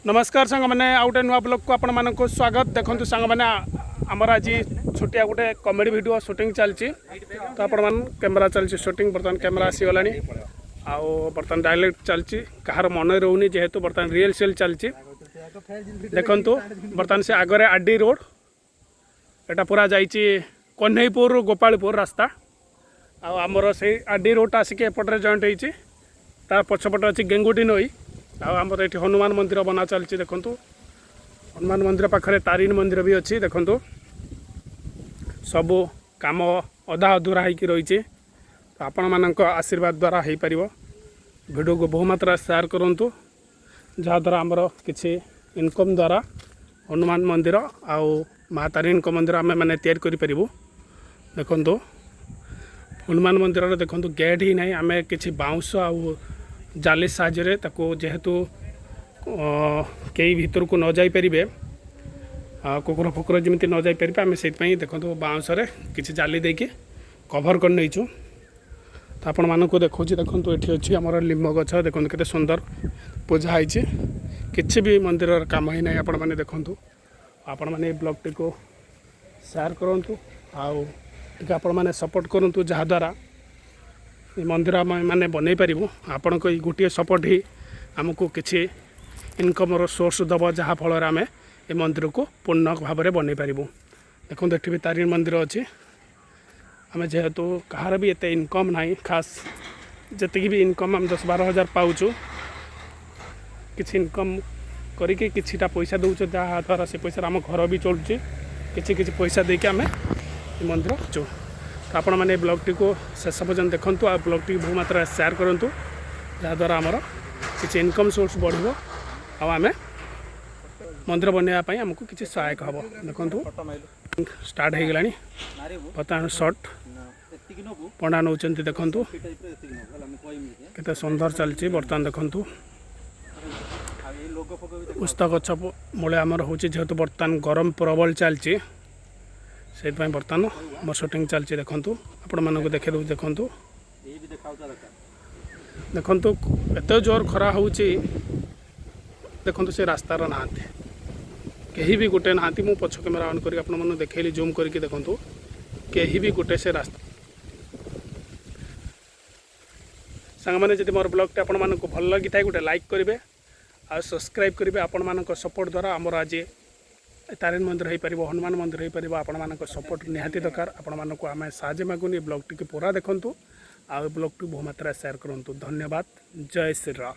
ନମସ୍କାର ସାଙ୍ଗମାନେ, ଆଉ ଗୋଟେ ନୂଆ ବ୍ଲଗ୍କୁ ଆପଣମାନଙ୍କୁ ସ୍ୱାଗତ। ଦେଖନ୍ତୁ ସାଙ୍ଗମାନେ, ଆମର ଆଜି ଛୋଟିଆ ଗୋଟେ କମେଡ଼ି ଭିଡ଼ିଓ ସୁଟିଂ ଚାଲିଛି। ତ ଆପଣମାନ କ୍ୟାମେରା ଚାଲିଛି ସୁଟିଂ। ବର୍ତ୍ତମାନ କ୍ୟାମେରା ଆସିଗଲାଣି ଆଉ ବର୍ତ୍ତମାନ ଡାଇଲଗ୍ ଚାଲିଛି। କାହାର ମନେ ରହୁନି, ଯେହେତୁ ବର୍ତ୍ତମାନ ରିହର୍ସାଲ୍ ଚାଲିଛି। ଦେଖନ୍ତୁ, ବର୍ତ୍ତମାନ ସେ ଆଗରେ ଆର୍ ଡି ରୋଡ଼, ଏଟା ପୁରା ଯାଇଛି କହ୍ନେଇପୁର ଗୋପାଳପୁର ରାସ୍ତା। ଆଉ ଆମର ସେଇ ଆର୍ ଡି ରୋଡ଼ଟା ଆସିକି ଏପଟରେ ଜଏଣ୍ଟ ହେଇଛି। ତା ପଛପଟେ ଅଛି ଗେଙ୍ଗୁଟି ନଈ। ଆଉ ଆମର ଏଠି ହନୁମାନ ମନ୍ଦିର ବନା ଚାଲିଛି। ଦେଖନ୍ତୁ, ହନୁମାନ ମନ୍ଦିର ପାଖରେ ତାରିଣୀ ମନ୍ଦିର ବି ଅଛି। ଦେଖନ୍ତୁ, ସବୁ କାମ ଅଧା ଅଧୁରା ହେଇକି ରହିଛି। ତ ଆପଣମାନଙ୍କ ଆଶୀର୍ବାଦ ଦ୍ୱାରା ହେଇପାରିବ। ଭିଡ଼ିଓକୁ ବହୁମାତ୍ରା ସେୟାର କରନ୍ତୁ, ଯାହାଦ୍ୱାରା ଆମର କିଛି ଇନକମ୍ ଦ୍ୱାରା ହନୁମାନ ମନ୍ଦିର ଆଉ ମା ତାରିଣୀଙ୍କ ମନ୍ଦିର ଆମେ ମାନେ ତିଆରି କରିପାରିବୁ। ଦେଖନ୍ତୁ, ହନୁମାନ ମନ୍ଦିରରେ ଦେଖନ୍ତୁ ଗେଟ୍ ହିଁ ନାହିଁ। ଆମେ କିଛି ବାଉଁଶ ଆଉ ଜାଲି ସାହାଯ୍ୟରେ ତାକୁ, ଯେହେତୁ କେହି ଭିତରକୁ ନ ଯାଇପାରିବେ, କୁକୁର ଫୁକୁର ଯେମିତି ନ ଯାଇପାରିବେ, ଆମେ ସେଇଥିପାଇଁ ଦେଖନ୍ତୁ ବାଉଁଶରେ କିଛି ଜାଲି ଦେଇକି କଭର୍ କରିନେଇଛୁ। ତ ଆପଣମାନଙ୍କୁ ଦେଖାଉଛି। ଦେଖନ୍ତୁ, ଏଠି ଅଛି ଆମର ଲିମ୍ବ ଗଛ। ଦେଖନ୍ତୁ, କେତେ ସୁନ୍ଦର ପୂଜା ହେଇଛି। କିଛି ବି ମନ୍ଦିରର କାମ ହିଁ ନାହିଁ। ଆପଣମାନେ ଦେଖନ୍ତୁ, ଆପଣମାନେ ଏଇ ବ୍ଲଗ୍ଟିକୁ ସେୟାର କରନ୍ତୁ ଆଉ ଟିକେ ଆପଣମାନେ ସପୋର୍ଟ କରନ୍ତୁ, ଯାହାଦ୍ୱାରା ଏ ମନ୍ଦିର ଆମେ ମାନେ ବନେଇ ପାରିବୁ। ଆପଣଙ୍କ ଏଇ ଗୋଟିଏ ସପୋର୍ଟ ହିଁ ଆମକୁ କିଛି ଇନକମ୍ର ସୋର୍ସ ଦେବ, ଯାହାଫଳରେ ଆମେ ଏ ମନ୍ଦିରକୁ ପୂର୍ଣ୍ଣ ଭାବରେ ବନେଇ ପାରିବୁ। ଦେଖନ୍ତୁ, ଏଠି ବି ତାରିଣୀ ମନ୍ଦିର ଅଛି। ଆମେ ଯେହେତୁ କାହାର ବି ଏତେ ଇନକମ୍ ନାହିଁ ଖାସ୍, ଯେତିକି ବି ଇନକମ୍ ଆମେ 10-12 ହଜାର ପାଉଛୁ, କିଛି ଇନକମ୍ କରିକି କିଛିଟା ପଇସା ଦେଉଛୁ, ଯାହାଦ୍ୱାରା ସେ ପଇସାରେ ଆମ ଘର ବି ଚଳୁଛି। କିଛି କିଛି ପଇସା ଦେଇକି ଆମେ ଏ ମନ୍ଦିର ଚୁ। ତ ଆପଣମାନେ ଏ ବ୍ଲଗ୍ଟିକୁ ଶେଷ ପର୍ଯ୍ୟନ୍ତ ଦେଖନ୍ତୁ ଆଉ ବ୍ଲଗ୍ଟିକୁ ବହୁ ମାତ୍ରାରେ ସେୟାର କରନ୍ତୁ, ଯାହାଦ୍ୱାରା ଆମର କିଛି ଇନକମ୍ ସୋର୍ସ ବଢ଼ିବ ଆଉ ଆମେ ମନ୍ଦିର ବନେଇବା ପାଇଁ ଆମକୁ କିଛି ସହାୟକ ହେବ। ଦେଖନ୍ତୁ, ଷ୍ଟାର୍ଟ ହେଇଗଲାଣି। ବର୍ତ୍ତମାନ ସଟ୍ ପଣ୍ଡା ନେଉଛନ୍ତି। ଦେଖନ୍ତୁ, କେତେ ସୁନ୍ଦର ଚାଲିଛି ବର୍ତ୍ତମାନ। ଦେଖନ୍ତୁ, ଓସ୍ତ ଗଛ ମୂଳେ ଆମର ହେଉଛି। ଯେହେତୁ ବର୍ତ୍ତମାନ ଗରମ ପ୍ରବଳ ଚାଲିଛି, ସେଇଥିପାଇଁ ବର୍ତ୍ତମାନ ମୋର ସୁଟିଂ ଚାଲିଛି। ଦେଖନ୍ତୁ, ଆପଣମାନଙ୍କୁ ଦେଖାଇ ଦେଉଛି। ଦେଖନ୍ତୁ, ଦେଖନ୍ତୁ, ଏତେ ଜୋର ଖରା ହେଉଛି। ଦେଖନ୍ତୁ, ସେ ରାସ୍ତାର ନାହାନ୍ତି, କେହି ବି ଗୋଟେ ନାହାନ୍ତି। ମୁଁ ପଛ କ୍ୟାମେରା ଅନ୍ କରିକି ଆପଣମାନଙ୍କୁ ଦେଖେଇଲି ଜୁମ୍ କରିକି। ଦେଖନ୍ତୁ, କେହି ବି ଗୋଟେ ସେ ରାସ୍ତା। ସାଙ୍ଗମାନେ, ଯଦି ମୋର ବ୍ଲଗ୍ଟି ଆପଣମାନଙ୍କୁ ଭଲ ଲାଗିଥାଏ, ଗୋଟେ ଲାଇକ୍ କରିବେ ଆଉ ସବସ୍କ୍ରାଇବ୍ କରିବେ। ଆପଣମାନଙ୍କ ସପୋର୍ଟ ଦ୍ୱାରା ଆମର ଆଜି ତାରିଣୀ ମନ୍ଦିର ହେଇପାରିବ, ହନୁମାନ ମନ୍ଦିର ହେଇପାରିବ। ଆପଣମାନଙ୍କ ସପୋର୍ଟ ନିହାତି ଦରକାର। ଆପଣମାନଙ୍କୁ ଆମେ ସାହାଯ୍ୟ ମାଗୁନି। ବ୍ଲଗ୍ଟିକୁ ପୁରା ଦେଖନ୍ତୁ ଆଉ ବ୍ଲଗ୍ଟିକୁ ବହୁ ମାତ୍ରାରେ ସେୟାର କରନ୍ତୁ। ଧନ୍ୟବାଦ। ଜୟ ଶ୍ରୀରାମ।